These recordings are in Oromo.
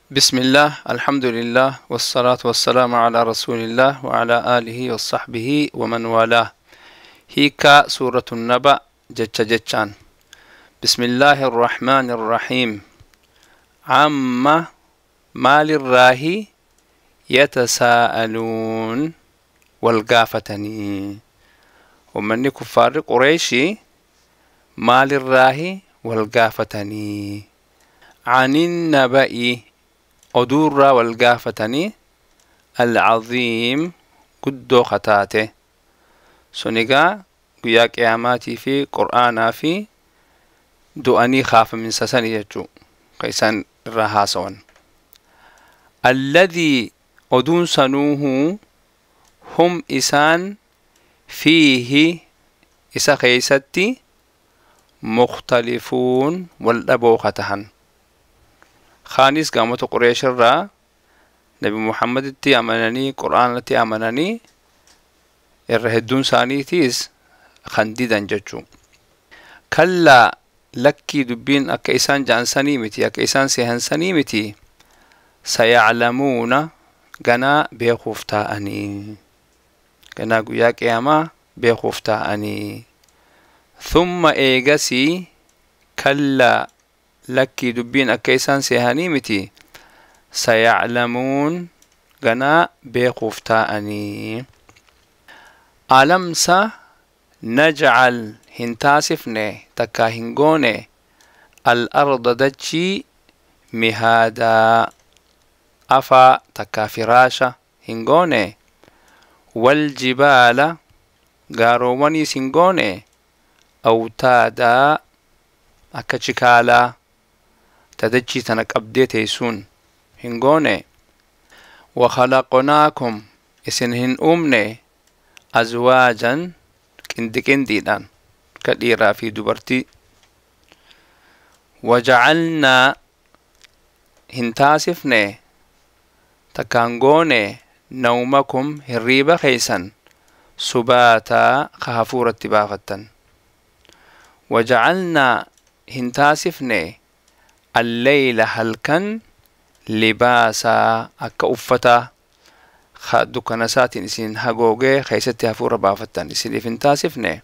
بسم الله، الحمد لله، والصلاة والسلام على رسول الله وعلى آله وصحبه ومن والاه. هيكا سورة النبأ جتش جتشان. بسم الله الرحمن الرحيم. عم مال الراهي يتساءلون والقافتني ومن كفار قريشي مال الراهي والقافتني عن النبأ أدور والقافتني العظيم قدو خطاته سنقا قيا قياماتي في قرآنا في دؤني خاف من سسني يجو قيسان رهاسون الذي أدون سنوه هم إسان فيه إسا خيستي مختلفون والأبو خطهن خانيس قامت قريش الرا نبي محمد تي أمنني قرآن تي أمنني الرهدون سانيتيز خنديدا جتشو كلا لكي دبين أكا إسان جان سنيمتي أكا إسان سيهن سنيمتي سيعلمون غنا بيخوف تاءني غنا قيا قياما بيخوف تاءني ثم إيغسي كلا لكي دبين أكا إسان سيهانيمتي سيعلمون غنا بيخوف تاءني ألم نجعل هنتاسفني تكا هنغوني الأرض دجي مهادا أفا تكا فراشة هنغوني والجبال غارووني سنغوني أوتادا أكا تدجي تنك أبدي تيسون هنغوني وخلقناكم إسن هن أمني أزواجا كندي كنديدان كديرا في دبرتي وجعلنا هنتاسفني تكانغوني نومكم هريبا خيسا سباتا خهفورة تبافتا وجعلنا هنتاسفني الليل هلكن لباسا أكا أفتا دكنسات إسين هاغوغي خيستي هفورة بافتن إسين إفنتاسفني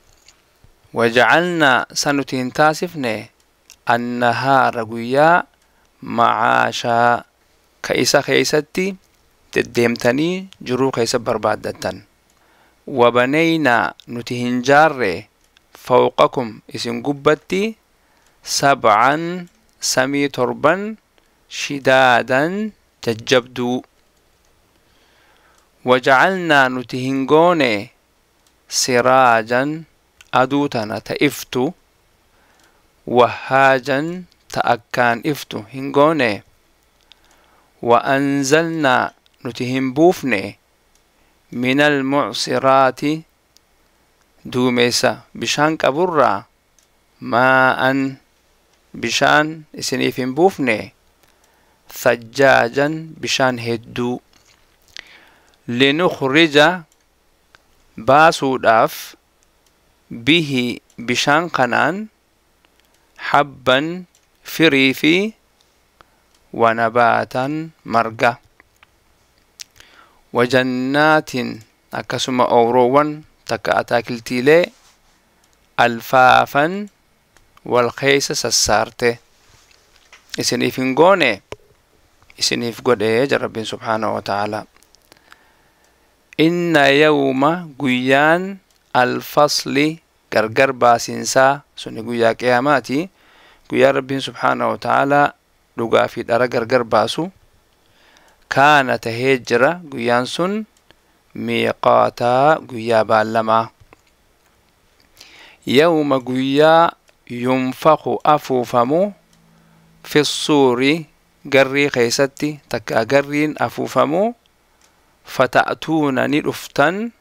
وجعلنا سنتين تاسفني النهار قويا معاشا كإسا خيستي تديمتني جرو خيسا بربادتن وبنينا نتهن جاري فوقكم إسين قبتي سبعا سمي تربا شدادا تجبدو وجعلنا نتهنغوني سراجا أدوتنا تإفتو وهاجا تأكان إفتو هنغوني وأنزلنا نتهنبوفني من المعصرات دوميسا بشان كبرا ماء بشان إسنيفن بوفني ثجاجا بشان هدو لنخرج باسوداف به بشان قنان حبا فريفي ونباتا مرقا وجنات أكسم أوروان تكأتاكلتيلي ألفافا والخيس سسارته إسنيفنغوني إسنيف قد ربي سبحانه وتعالى إن يوم قيان الفصل غرغر باسنسا سني قيا قياماتي قيا ربي سبحانه وتعالى لغا في دار غرغر باسو كان تهجر قيان سن ميقاتا قيا بالما يوم قيا ينفخ أفوفمو في الصور قري خيستي تكا قرين أفوفمو فتأتون ندفتن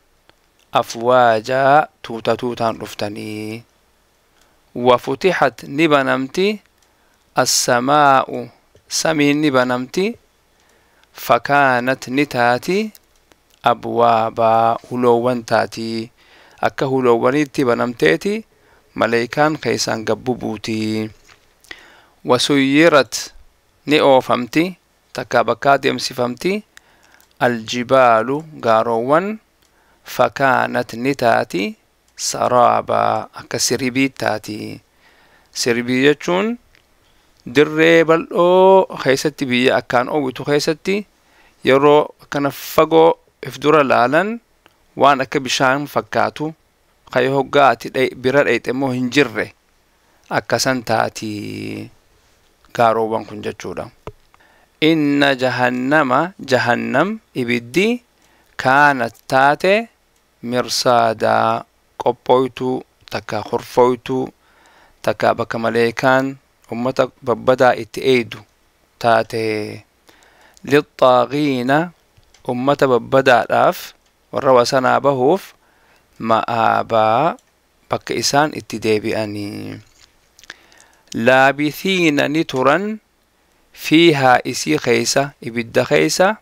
أفواجا توتا توتا رفتني وفتحت نبنمتي السماء سمين نبنمتي فكانت نتاتي أبوابا هلوان تاتي أكا هلوانيتي بنمتيتي ملائكان خيسان قبوبوتي وسيرت ni oofamti Takkaa bakkaa deemsifamti aljibaalu gaaroowwan fakaanat ni taati saraabaa akka sirbii taati. Sirbii jechuun dirree bal'oo keessatti biyya akkaan oowwitu keessatti yeroo akkana fagoo if dura laalan waan akka bishaan fakkaatu kan hoggaa ati bira dhayxe immoo hin jirre akkasan taati gaaroowwan kun jechuudha. Inna jahannama jahannam ibiddi kaanat taate mirsaadaa qophooytuu takka horfooytuu takka bakka maleekaan ummata babbadaa itti eeydu taate lixxaagiina ummata babbadaadhaaf warra wasanaa bahuuf ma'aabaa bakka isaan itti deebi'anii. Laabithiina ni turan fiihaa isii keeysa ibidda keeysa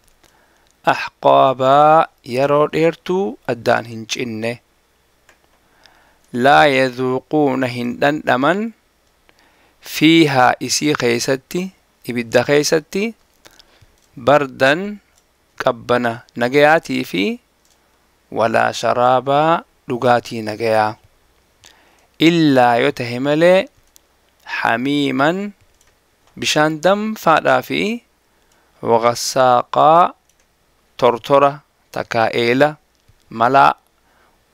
axqaabaa yeroo dheertuu addaan hin cinne. Laa yadhuuquuna hin dhandhaman fiihaa isii keeysatti ibidda keeysatti bardan qabbana nagayaatii fi walaa sharaabaa dhugaatii nagayaa illaa yoo tahe malee xamiiman bishaan danfaadhaa fi waqassaaqaa tortora takkaa eela malaa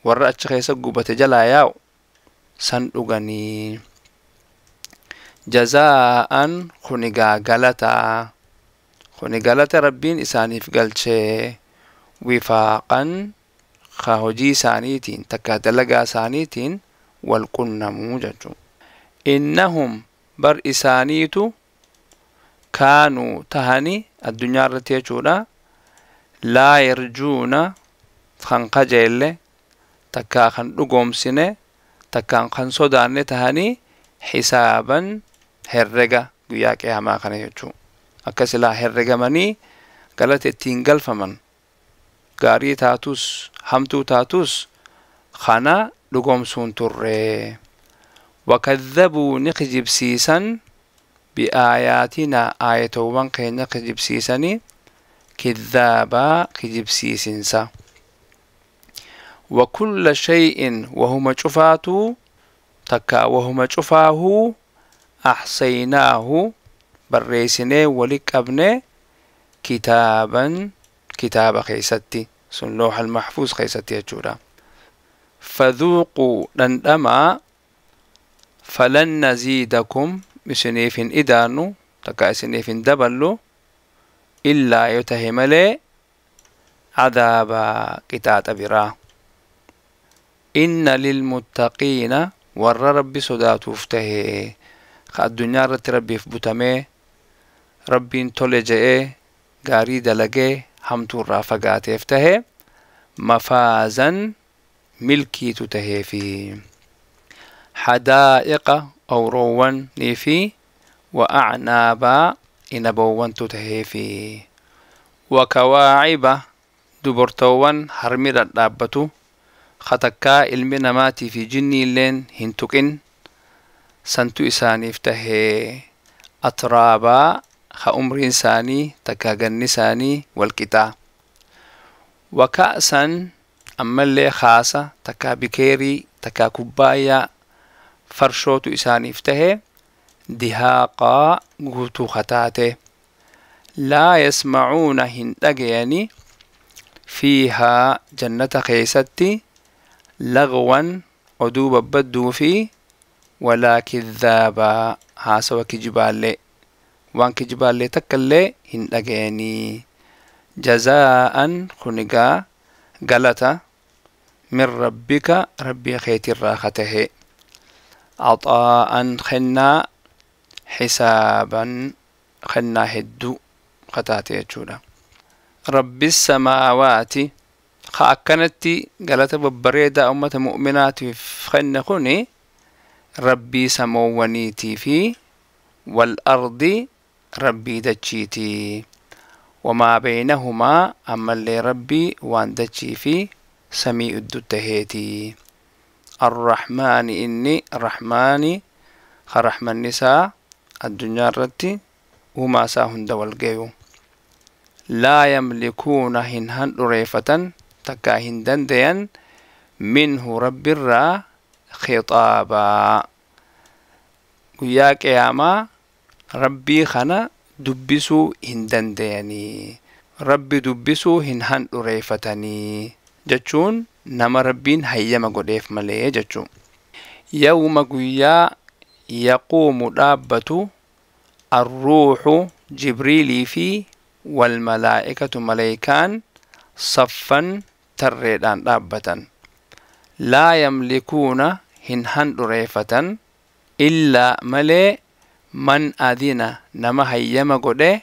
warra achi keessa gubate jalaa yaa'u san dhuganii. Jazaa'an kunigaa galataa kuni galata rabbiin isaaniif galchee wifaaqan ka hojii isaaniitiin takka dalagaa isaaniitiin wal qunnamuu jechuu. Innahum bar isaaniitu kaanuu tahani addunyaa irratti jechuudha laa yarjuuna kan qajeelle takkaa kan dhugoomsine takkaan kan sodaanne tahanii xisaaban herrega guyyaa qiyaamaa kana jechuu. Akka silaa herregamanii galata ittiin galfaman gaarii taatus hamtuu taatus kana dhugoomsuun turre. Wakadhabuu ni kijibsiisan biaayaatinaa aayatoowwan keenya kijibsiisanii kidhaabaa kijibsiisinsa. وكل شيء وهما شفاتو تكا وهما شفاه أحصيناه بريسني ولك أبني كتابا كتاب خيستي سن لوح المحفوظ خيستي يجورا. فذوقوا لندما فلن نزيدكم بسنيف إدانو تكا سنيف دبلو إلا يتهملي عذاب قتات برا. إن للمتقين ور ربي صداتوف تهي الدنيا رت ربي في بوتامي ربي تولجئ غاري دلقي همتو رافقاتي افتهي مفازا ملكي تتهي في حدائق أو روان نيفي وأعنابا إنبوان تتهي في وكواعب دبرتوان هرمي دابتو خطكا ilmi namaatii fi jinni illeen hin tuqin santu isaaniif tahee atraabaa ka umriin isaanii takka ganni isaanii walqixaa. Waka'san ammallee kaasa takka bikeerii takka kubbaayyaa farshootu isaaniif tahe dihaaqaa guutuu kataate. Laa yasmacuuna hin dhagayani fiihaa jannata keeysatti lagwan oduu babbadduu fi walaa kidhaabaa haasawa kijibaallee waan kijibaallee takka illee hin dhagayanii. Jazaa'an kunigaa galata min rabbika rabbii keetirraa katahe caxaa'an kennaa xisaaban kennaa hedduu kataate jechuudha. Rabbi samaawaati ka akkanatti galata babbareedaa ummata mu'minaatiif kenne kuni rabbii samoowwaniitii fi wal ardi rabbii dachiitii. Wamaa baynahumaa ammallee rabbii waan dachii fi samii iddu taheetii. Arrahmaani inni rahmaani ka rahmanni isaa addunyaa irratti uumaa isaa hunda wal gayu. Laa yamlikuuna hin handhureeffatan takkaa hin dandayan minhu rabbirraa khixaabaa. Guyyaa qiyaamaa rabbii kana dubbisuu hin dandayanii, rabbi dubbisuu hin handhureeffatanii jechuun nama rabbiin hayyama godheef malee jechuu. Yawma guyyaa yaquumu dhaabbatu arruuxu jibriilii fi walmalaa'ikatu maleykaan saffan tarreedhaan dhaabbatan. Laa yamlikuuna hin handhureeffatan illaa malee man adina nama hayyama godhe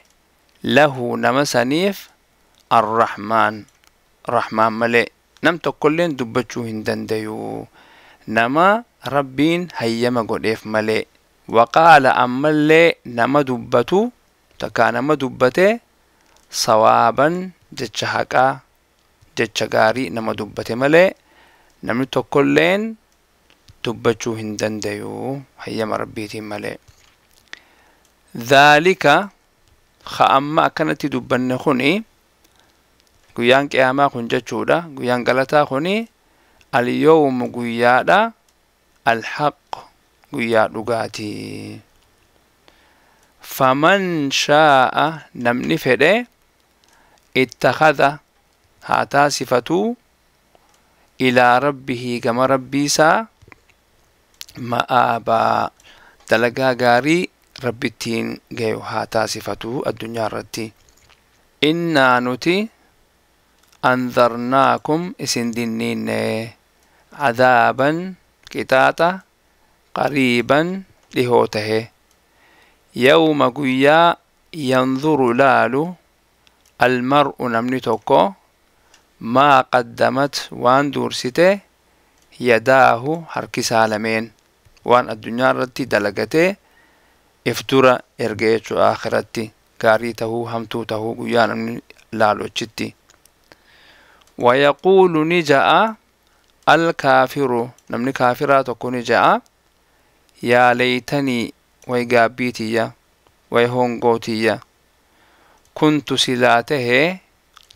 lahu nama saniif arrahmaan rahmaan malee nam tokkolleen dubbachuu hin dandayu nama rabbiin hayyama godheef malee. Waqaala ammallee nama dubbatu takkaa nama dubbate sawaaban jecha haqaa jecha gaarii nama dubbate malee namni tokkolleen dubbachuu hin dandayu hayyama rabbiitiin malee. Dhaalika ka amma akkanatti dubbanne kuni guyyaan qiyaamaa kun jechuudha. Guyyaan galataa kuni alyawmu guyyaadha, alhaq guyyaa dhugaatii. Faman shaa'a namni fedhe ittakhadha haa taasifatuu ilaa rabbihii gama rabbiisaa ma'aabaa dalagaa gaarii rabbittiin gayu haa taasifatuu addunyaa irratti. Innaa nuti anzarnaakum isin dinniinne cadaaban qixaaxa qariiban dhihoo tahe. Yawma guyyaa yanzuru laalu almar'u namni tokko maa qaddamat waan dursite yadaahu harkisaa lameen waan addunyaa irratti dalagatee if dura erga jechuu akhiratti gaarii tahuu hamtuu tahuu guyyaa namni laalu achitti. Wayaquulu ni ja'a alkaafiru namni kaafiraa tokko ni ja'a yaa leeytanii way gaabbii tiyya way hongoo tiyya kuntu silaa tahee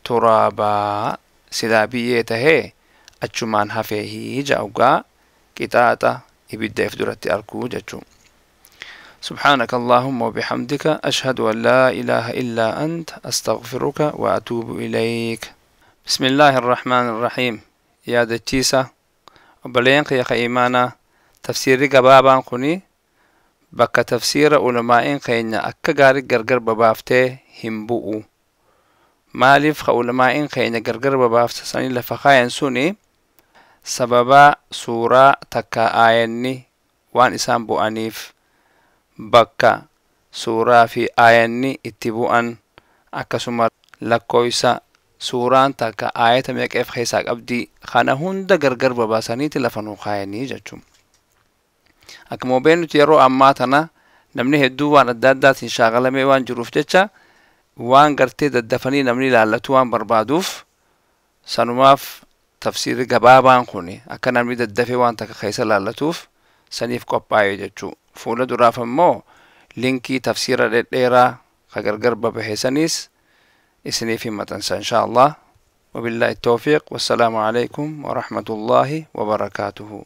turaabaa silaa biyyee tahee achumaan hafeehii ja'a ugaa qixaaxa ibidda if duratti arkuu jechuu. سبحانك اللهم وبحمدك أشهد أن لا إله إلا أنت أستغفرك وأتوب إليك. بسم الله الرحمن الرحيم. يا دتشيسا وبلين قيا إيمانا تفسيري قبابان قني بك تفسير علماء قينا أكا غاري غرغر ببافتي همبؤو مالف علماء قينا غرغر ببافتي سني لفخاين سوني سببا سورة تكا آيني وان إسان بؤنيف bakka suuraa fi aayanni itti bu'an akkasuma lakkoofsa suuraan takka aayata meeqa of keessaa qabdi kana hunda gargar babaasaniiti lafa nuu kaayanii jechuun. Akkuma beeknutti yeroo ammaa tana namni hedduu waan adda addaatiin shaakalamee waan jiruuf jecha waan gartee daddafanii namni ilaallatu waan barbaaduuf sanumaaf tafsiirri gabaabaan kun akka namni daddafee waan takka keessa ilaallatuuf saniif qophaa'e jechuu. Fuula duraaf ammoo linkii tafsiira dhedheeraa ka gargar babahe saniis isiniif himatansa insha Allah. Wabillahi tawfiiq. Wassalaamu alaikum warahmatullaahi wabarakaatuhu.